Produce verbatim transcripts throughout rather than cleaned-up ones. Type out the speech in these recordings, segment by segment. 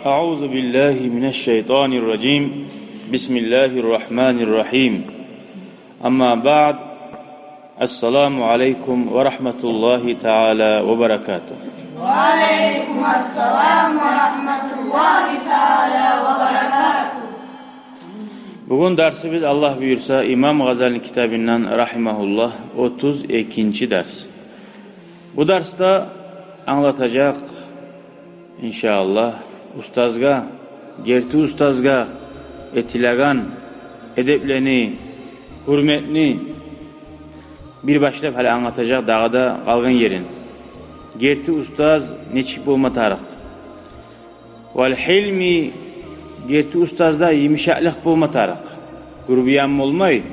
أعوذ بالله من الشيطان الرجيم. بسم الله الرحمن الرحيم. أما بعد. السلام عليكم ورحمة الله تعالى وبركاته. وعليكم السلام ورحمة الله تعالى وبركاته. Бугюн дарсыбыз, Аллагь буюрса, Имам Гъазалини китабындан, рагьимагьуллагь, отуз экинчи дарс. Бу дарсда англатажакъ, иншааллагь, устазгъа, герти устазгъа этилеген эдеплени, гьюрметни бир башлап гьали англатажакъ, дагъы да къалгъан ерин. Герти устаз нечик болма тарыкъ? Вал хилми, герти устазда йымышакълыкъ болма тарыкъ. Гюрбиян болмай,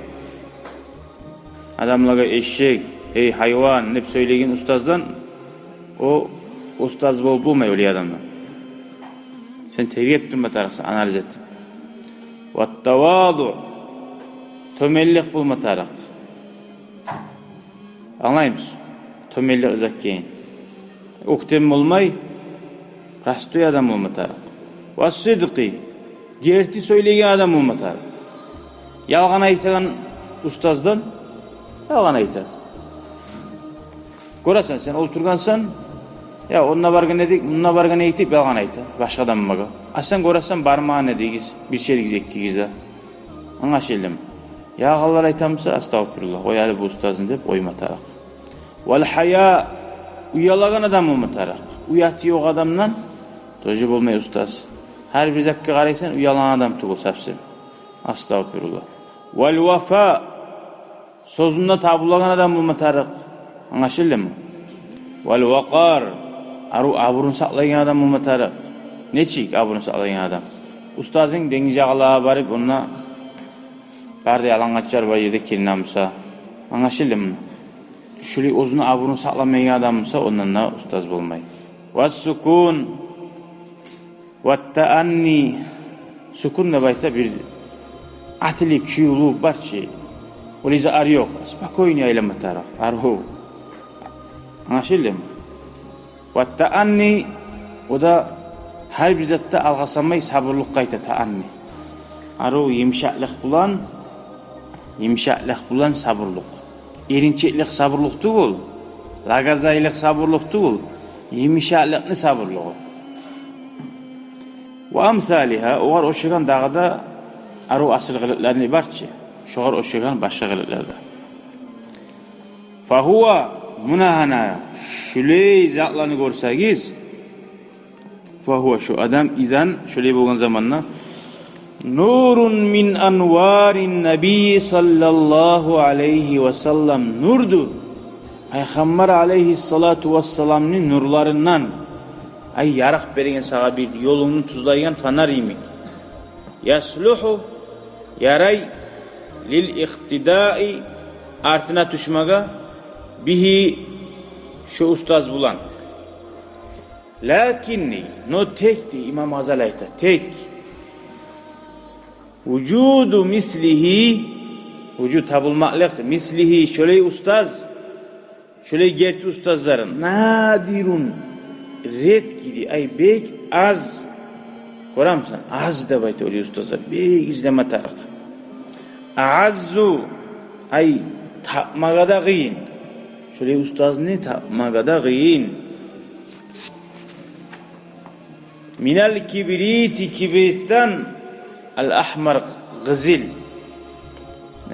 адамлагъа эшек, эй, гьайван деп сёйлейген устаздан, о устаз болуп болмай, олай адамдан. Сен тергеп турма тарыкъсан, анализ этип. Ват таваду, тёбенлик болма тарыкъ. Англаймысыз? Тёбенлик зат экенин. Оьктем болмай, простой адам болма тарыкъ. Ва сидкъи, герти сёйлейген адам болма тарыкъ. Ялгъан айтагъан устаздан ялгъан айта. Гёресен, сен олтургъансан, я, онда баргъан эдик, мунда баргъан эдик деп ялгъан айта башгъа адамгъа. А сен гёресен, бармагъан эдигиз, бирче эдигиз экигиз де. Англашылдымы? Ялгъанлар айтамыса, астагъфируллагь, къой гьали бу устазны деп къойма тарыкъ. Вал гьая, уялагъан адам болма тарыкъ. Уяты ёкъ адамдан тоже болмай устаз. Гьар бир затгъа къарайсан, уялагъан адам тюгюл совсем. Астагъфируллагь. Вал вафа, сёзюнде табулагъан адам болма тарыкъ. Англашылдымы? Вал вакъар, арив абурун сакълайгъан адам болма тарыкъ. Нечик абурун сакълайгъан адам? Устазынг денгиз ягъалагъа барып, онда бары да ялангачлар бар ерде киринемиса. Англашылдымы? Шулай оьзюню абурун сакъламайгъан адаммыса, ондан да устаз болмай. Ва сукун, ва таанни. Сукун деп айта бир атылып, чуюлуп, барчы. Олай зат ёкъ. Спокойный айланма тарыкъ. Арив. Англашылдымы? Ва таанни, о да гьар бир затда алгъасамай, сабурлукъгъа айта таанни. Арив, йымышакълыкъ булан, йымышакълыкъ булан сабурлукъ. Эринчеклик сабурлукъ тюгюл, лагазайлыкъ сабурлукъ тюгюл, йымышакълыкъны сабурлугъу. Ва амсалигьа, огъар ошагъан дагъы да арив асил къылыкъланы барчы. Шогъар ошагъан башгъа къылыкълар да. Фагьува, муна гьана, шулай затланы гёрсегиз, фагьува, шу адам, изан, шулай болгъан заманда, нурун мин анварин набий саллаллагьу алайгьи ва саллам, нурдур. Пайхаммар алайгьиссалату вассаламны нурларындан. Ай, ярыкъ берген сагъа, бир ёлунгну тюзлейген фонарь йимик. Яслугьу, ярай, лил икътидаи, артына тюшмеге, бигьи, шу устаз булан. Лакин, но тек, дей, Имам Гъазали айта, тек. Вужуду мислигьи, вужуд, табулмакълыкъ, мислигьи, шолай устаз, шолай герти устазлар, надирун, редкий, дей, ай, бек аз. Гёремисен, аз деп айта олай устазлар, бек излеме тарыкъ. Аъаззу, ай, тапмагъа да къыйын. Шолай устазны тапмагъа да къыйын. Минал кибрити, кибритден, ал ахмар, къызыл.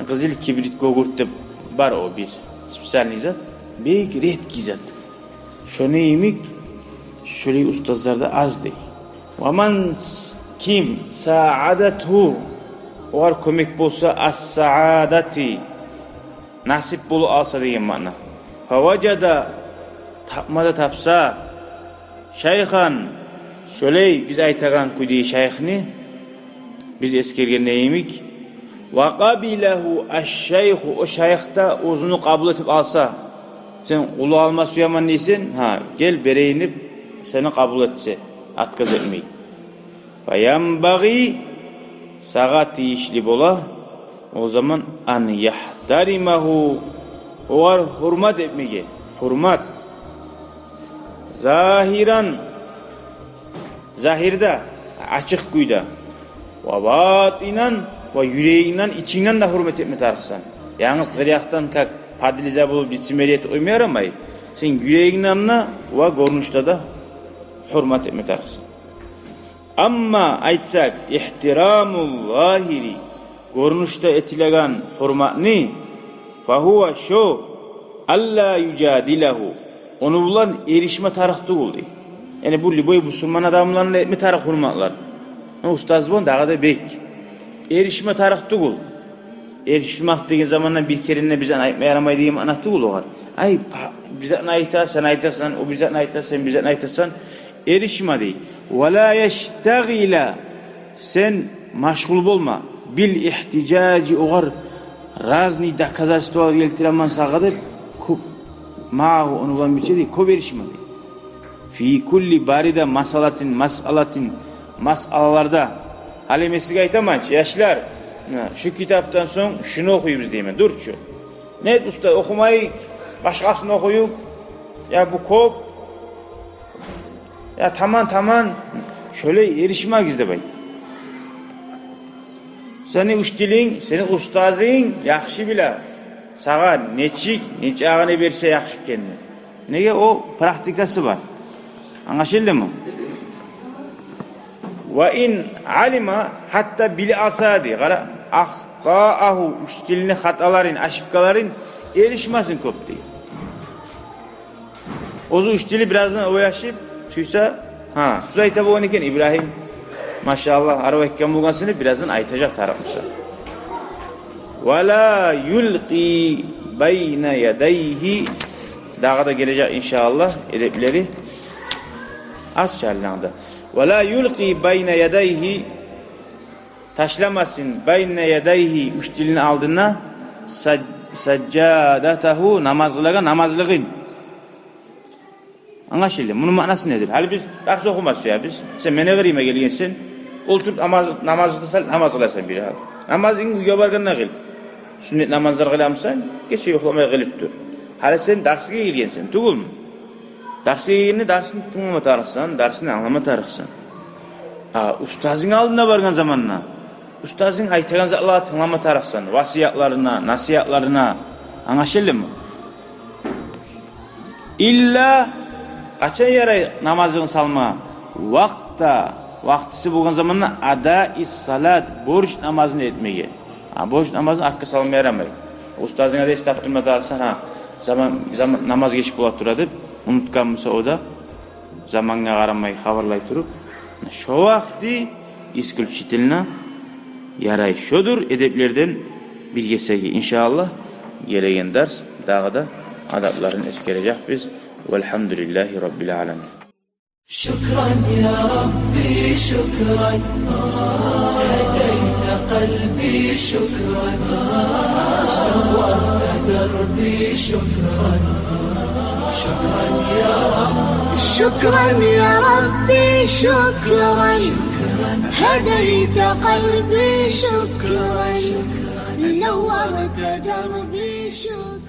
Къызыл кибрит, гёгюрт деп бар о бир специальный зат. Бек редкий зат. Шону йимик шолай устазлар да аз, дей. Ва ман с-, ким, саадатгьу, огъар кёмек болса, ас-саадати, насип болуп алса деген маъна. Фаважада, тапма да тапса, шайхан, шолай биз айтагъан кюйде шайхны, биз эсгерген йимик, ва къабилагьу аш-шайху, о шайх да оьзюню къабул этип алса, сен къуллукъ алма сюемен дейсен, гьа, гел берейин деп, сени къабул этсе, отказ этмей. Фаянбагъи, сагъа тийишли бола, о заман, ан яхтаримагьу, огъар гьюрмат этмеге, гьюрмат. Загьиран, загьирде, ачыкъ кюйде. Ва батинан, ва юрегингден, ичингден де гьюрмет этме тарыкъсан. Янгыз къырыякъдан, как подлиза болуп, лицемерие этип къойма ярамай. Сен юрегингден де ва гёрюнюшде де гьюрмет этме тарыкъсан. Амма айтсакъ, ихтирамул загьири, гёрюнюшде этилеген гьюрматны, фагьува, шо, алла южадилагьу, ону булан эришме тарыкъ тюгюл дей. Яни бу любой бусурман адамланы да этме тарыкъ гьюрматлар. Ну, устаз булан дагъы да бек. Эришме тарыкъ тюгюл. Эришмек деген заманда бир керен де бир зат айтма ярамай деген маъна тюгюл огъар. Ай, па-, бир зат айта, сен айтасан, о бир зат айта, сен бир зат айтасан. Эришме дей. Ва ла яштагъила, сен машгъул болма. Бил ихтижажи, огъар разный доказательстволар гелтиремен сагъа деп, кёп, магьу, ону булан бирче дей, кёп эришме дей. Фи кулли барида масъалатин, масъалатин, масъалаларда. Гьали мен сизге айтаман чы, яшлар, муна, шу китапдан сонг шуну охуйбуз деймен, дюр чю. Нет, устаз, охумайыкъ, башгъасын охуюкъ. Я бу кёп. Я таман, таман. Шолай эришмегиз деп айта. Сени учителинг, сени устазынг яхшы биле сагъа нечик, нечагъыны берсе яхшы экенни. Неге, о практикасы бар. Англашылдымы? Ва ин алима, гьатта биле аса дей, къара, ахтаагьу, учителини хаталарын, ошибкаларын, эришмесин кёп дей. Оьзю учители бираздан ойлашып, сюйсе, гьа, тюз айта болгъан экен Ибрагьим. Машаллагь, арив айтгъан болгъан сени, бираздан айтажакъ тарыкъ буса. Ва ла юлкъи байна ядайгьи, дагъы да гележек, иншааллагь, эдеплери. Аз чарлангда. Ва ла юлкъи байна ядайгьи, ташламасын, байна ядайгьи, учителини алдына, саж-, сажжадатагьу, намаз къылагъан намазлыгъын. Англашылды. Муну маънасы недир? Гьали биз дарс охума сюебиз. Сен мени къырыйыма гелгенсен, олтуруп намаз, намазны сал, намаз къыласан бир гьал. Намазынгны уьйге баргъанда къыл. Сюннет намазлар къыламысан, гече юхламай къылып тур. Гьали сен дарсгъа гелгенсен, тюгюлмю? Дарсгъа гелгенде дарсны тынглама тарыкъсан, дарсны англама тарыкъсан. А устазынг алдына баргъан заманда, устазынг айтагъан затлагъа тынглама тарыкъсан, васиятларына, насигьатларына. Англашылдымы? Илла, къачан ярай намазынгны салма? Вакъта, вакътиси болгъан заманда, адаи салат, борч намазны этмеге. А борч намазны артгъа салма ярамай. Устазынга да эс тапдырма тарыкъсан, гьа, заман, заман, намаз геч бола тура деп, унутгъан буса о да, замангъа къарамай, хабарлай туруп. Шо вакъти исключительно ярай. Шодур эдеплерден бир гесеги. Иншааллагь, гелеген дарс дагъы да адапларын эсгережекбиз. Валгьамдулиллагьи раббил аламин. شكرا يا ربي، شكرا، هديت قلبي، شكرا، نورت دربي، شكرا، شكرا يا رب. شكرا يا ربي، شكرا، هديت قلبي، شكرا، نورت دربي، شكرا.